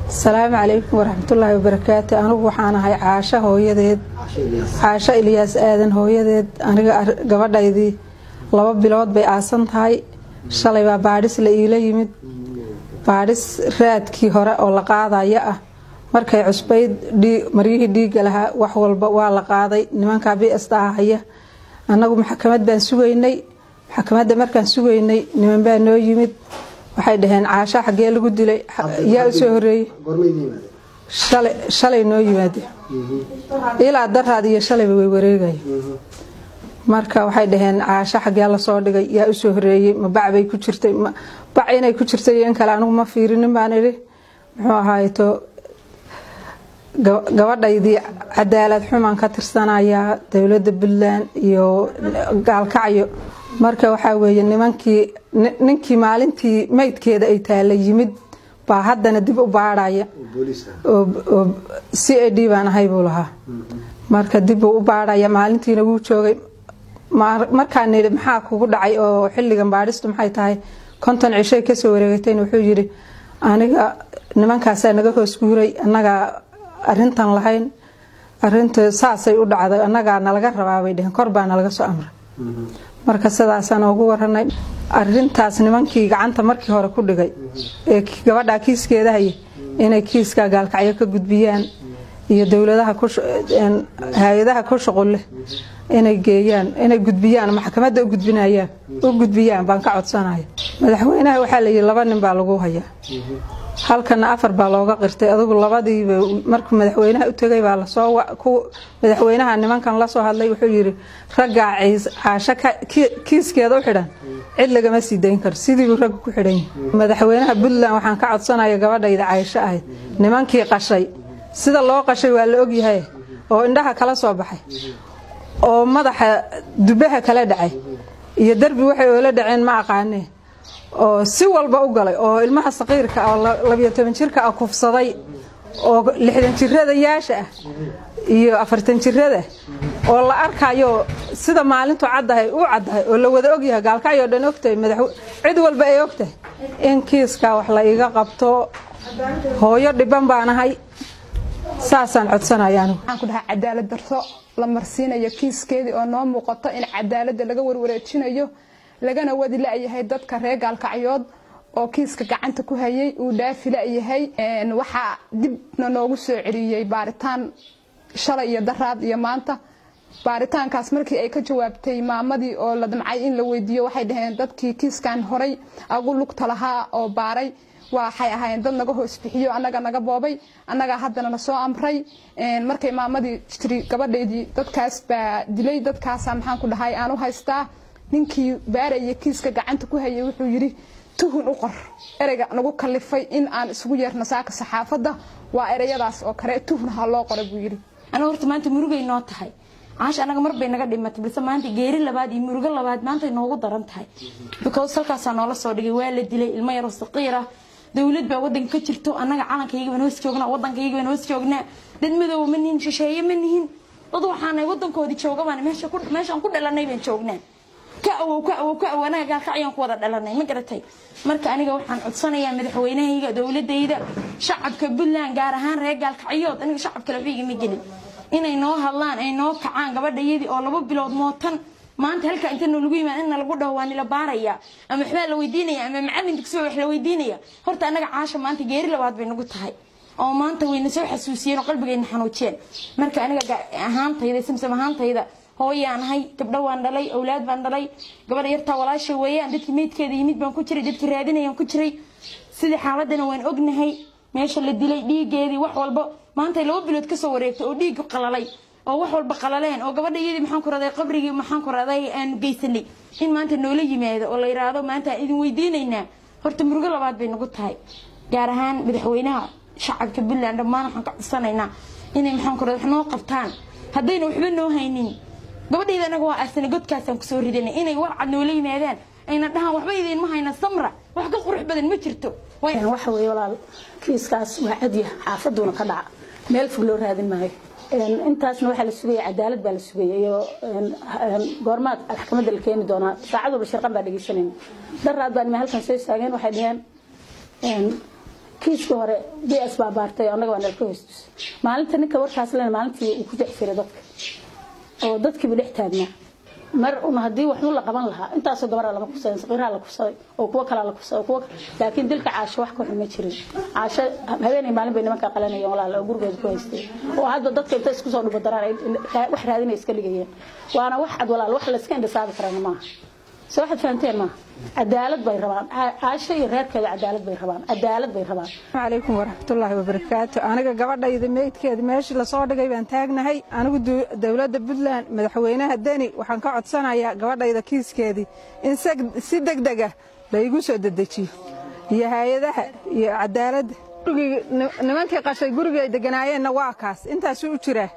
Asalaamu calaykum waraxmatullaahi wabarakaatu. Anigu waxaan ahay Caasho hooyadeed, Caasho Ilyaas Aadan hooyadeed. Aniga gabadhaydii 2 bilood bay aasan tahay. Shalay baa baadhis la iila yimid, baadhis raadkii hore oo la qaadaya ah. Markay cusbayd maryihii dhiigga lahaa wax walba waa la qaaday. Nimankaa BSta haya. Annagu maxkamad baan sugaynay. Maxkamadda markaan sugaynay, niman baa noo yimid. Waxay dhaheen, "Caasha xaggee lagu dilay? Yaa u soo horeeyey?" Shalay noo yimaade, ilaa daraad iyo shalayba way wareegaya. Marka waxay dhaheen, "Caasho xaggee lasoo dhigay? Yaa usoo horeeyey? Ma bac bay ku jirtay?" Bac inay ku jirtay in kale anigu ma fiirinin baan idhi. Muxuu ahayto, gabadhaydii cadaalad xumaan ka tirsanayaa dowladda Puntland iyo Gaalkacyo. Marka waxaa weeye, nimankii, ninkii maalintii meydkeeda ay taala yimid baa haddana dib u baadhaya, oo CID baan ahay buu lahaa. Marka dib buu u baadhaya. Maalintiina wuu joogay. Markaan nidhi, "Maxaa kugu dhacay oo xilligan baadhistu maxay tahay? 50 cishay kasoo wareegatayna," wuxuu yidhi, "Aniga nimankaasaa naga hoos guuray, annagaa arintan lahayn, arinta saasay u dhacday, annagaa nalaga rabaa bay dheheen, kor baa nalaga soo amray." Marka sidaasaan ugu waranay arintaas. Nimankii gacanta markii hore ku dhigay ee gabadha kiiskeeda haya inay kiiska Gaalkacyo ka gudbiyaan iyo dowladaha, hay-adaha ku shuqul leh inay geeyaan, inay gudbiyaan, maxkamadda u gudbinayaan, u gudbiyaan baan ka codsanaya. Madaxweynaha waxaa la yidhi laba nin baa lagu hayaa, halkana afar baa looga qirtay. Adigu labadiiba markuu madaxweynaha u tegay baa lasoo madaxweynaha nimankan lasoo hadlay. Wuxuu yidhi, "Raggaa Caasho kiiskeeda u xidhan cid lagama sii dayn karo." Sidiibuu ragga ku xidhan yahay. Madaxweynaha Puntland waxaan ka codsanaya, gabadhayda Caysho ahayd, nimankii qashay, sida loo qashay waa la ogyahay, oo indhaha kala soo baxay oo madaxa dubaha kala dhacay iyo derbi waxay oola dhaceen ma aqaanee, oo si walba u galay, oo ilmaha saqiirka oo 12 jirka ah kufsaday, oo 60 jirada yaasha ah iyo 40 jirada, oo la arkayo sida maalintu caddahay u caddahay, oo la wada ogyahay, Gaalkacyo dhan ogtahay, madax cid walba ay ogtahay, in kiiska wax la iga qabto. Hooyo dhiban baanahay, saasaan codsanaya anigu. Waxaan ku dhahaa, cadaalad darro la marsiinayo kiiskeedii oo noo muuqato in cadaaladda laga warwareejinayo, lagana wadi la-yahay dadka reer Gaalkacyood oo kiiska gacanta ku hayay uu dhaafi la-yahay. Waxaa dibna noogu soo celiyey baaritaan shalay iyo daraad iyo maanta. Baaritaankaas markii ay ka jawaabtay maamadii oo la damcay in la weydiiyo, waxay dhaheen dadkii kiiskan horay agu lugta lahaa oo baaray waxay ahaayeen dad naga hoos bixiyo, annaga naga boobay, annagaa haddana na soo amray. Markay maamadii tiri, "Gabadhaydii dadkaas baa dilay, dadkaasaa maxaan ku dhahay aan u haystaa," ninkii baaraya kiiska gacanta ku hayay wuxuu yidhi, "Tuhun u qor." Ereyga nagu kalifay in aan isugu yeerno saaka saxaafadda waa ereyadaas oo kale. "Tuhun ha loo qora," buu yidhi. Aniga horta maanta murugay noo tahay. Caasha anaga mar bay naga dhimatay, balse maanta geeri labaad iyo murugo labaad maanta noogu daran tahay, because halkaasaa noola soo dhigay, waa la dilay ilmo yaroo saqiir ah. Dowlad baa wadanka ka jirto, annaga calankayaga baan hoos joognaa, wadankayaga baan hoos joognaa. Dad madow ma nihin, shisheeye ma nihin, dad waxaanay wadankoodii jooga baan. Meesha ku meeshaan ku dhalanay baan joognaa, ka awow, ka awow, ka awow, anaga Gaalkacyaan ku wada dhalanay, ma garatay? Marka aniga waxaan codsanayaa madaxweynahayga, dowladayda, shacabka Puntland, gaar ahaan reer Gaalkacyood, aniga shacab kale waxba igama gelin, inay noo hadlaan, ay noo kacaan. Gabadhayadii oo 2 bilood mootan, maanta halka inta noolagu yimaad in nalagu dhaho waa nila baaraya ama waxbaa la weydiinaya ama macalin dugsiba wax la weydiinaya, horta annaga Caasha maanta geeri labaad bay nagu tahay, oo maanta wayna soo xasuusiyeen oo qalbigayna xanuujiyeen. Marka aniga ahaantayda, Samsam ahaantayda, hooyaan ahay, gabdho waan dhalay, awlaad baan dhalay. Gabadha yartaa walaasha weeyaan. Dadkii meydkeeda yimid baan ku jiray, dadkii raadinayaan ku jiray. Sidii xaaladana waan ognahay, meesha la dilay, dhiigeedii, wax walba. Maanta 2 bilood kasoo wareegtay oo dhiiggu qalalay oo wax walba qalaleen oo gabadha iyadii maxaan ku raday qabrigii maxaan ku raday aanu geysanay, in maanta noola yimaado oo la yiraahdo maanta aan idin weydiinaynaa, horta murugo labaad bay nagu tahay. Gaar ahaan madaxweynaha, shacabka Puntland dhammaan waxaan ka codsanaynaa inay maxaan ku raday wax noo qabtaan. Haddayna waxba noo haynin, gabadhayda anaga waa aasanay, godkaasaan kusoo ridanay, inay war cad noola yimaadaan, ayna dhahaan, "Waxba idiinma hayna, samra." Wax ka qurux badan ma jirto. Waxa weeye walaal, kiiskaas waa cadya, xaafaduuna ka dhaca, meel fog loo raadin maayo. Intaasna waxaa la sugaya cadaalad baa la sugaya iyo goormaad maxkamadda la keeni doonaa. Saacad walba shirqan baa dhegeysanayna. Daraad baan halkan soo istaageen, waxay dhaheen Kiiskii hore BS baa baartay, annaga waa nalka hoostus. Maalinta ninka warkaas lena, maalintii uu ku jecfiray dadka oo dadkiiba dhex taagnaa. Mar un haddii waxun la qaban lahaa, intaasoo gabaraa lama kufsadan, saqiiraha la kufsaday oo kuwo kalaa la kufsaday oo kuwo. Laakiin dilka Caasho wax ka xun ma jirin. Caasho habeenay maalin bay nimankaa qalanayeen, walaal, oo gurigooda ku haystay, oo hadda dadka inta isku soo dhubadaraan ay wax raadinay iska dhigayeen. Waana wax cad, walaal, wax la iska indhasaabi karana maaha. Soo waxaad fahanteen maaha? Cadaalad bay rabaan Caasho iyo reerkeeda, cadaalad bay rabaan, cadaalad bay rabaan. Calaykum waraxmatullaahi wabarakaatu. Aniga gabadhayda meydkeeda meeshii lasoo dhigay baan taagnahay. Anigu dowladda Puntland, madaxweynaha Deni, waxaan ka codsanayaa gabadhayda kiiskeedii in si degdeg ah laygu soo dedejiyo, iyo hay-adaha iyo cadaaladda. Nimankii qashay gurigii ay deganaayeenna waa kaas, intaasuu u jiraa.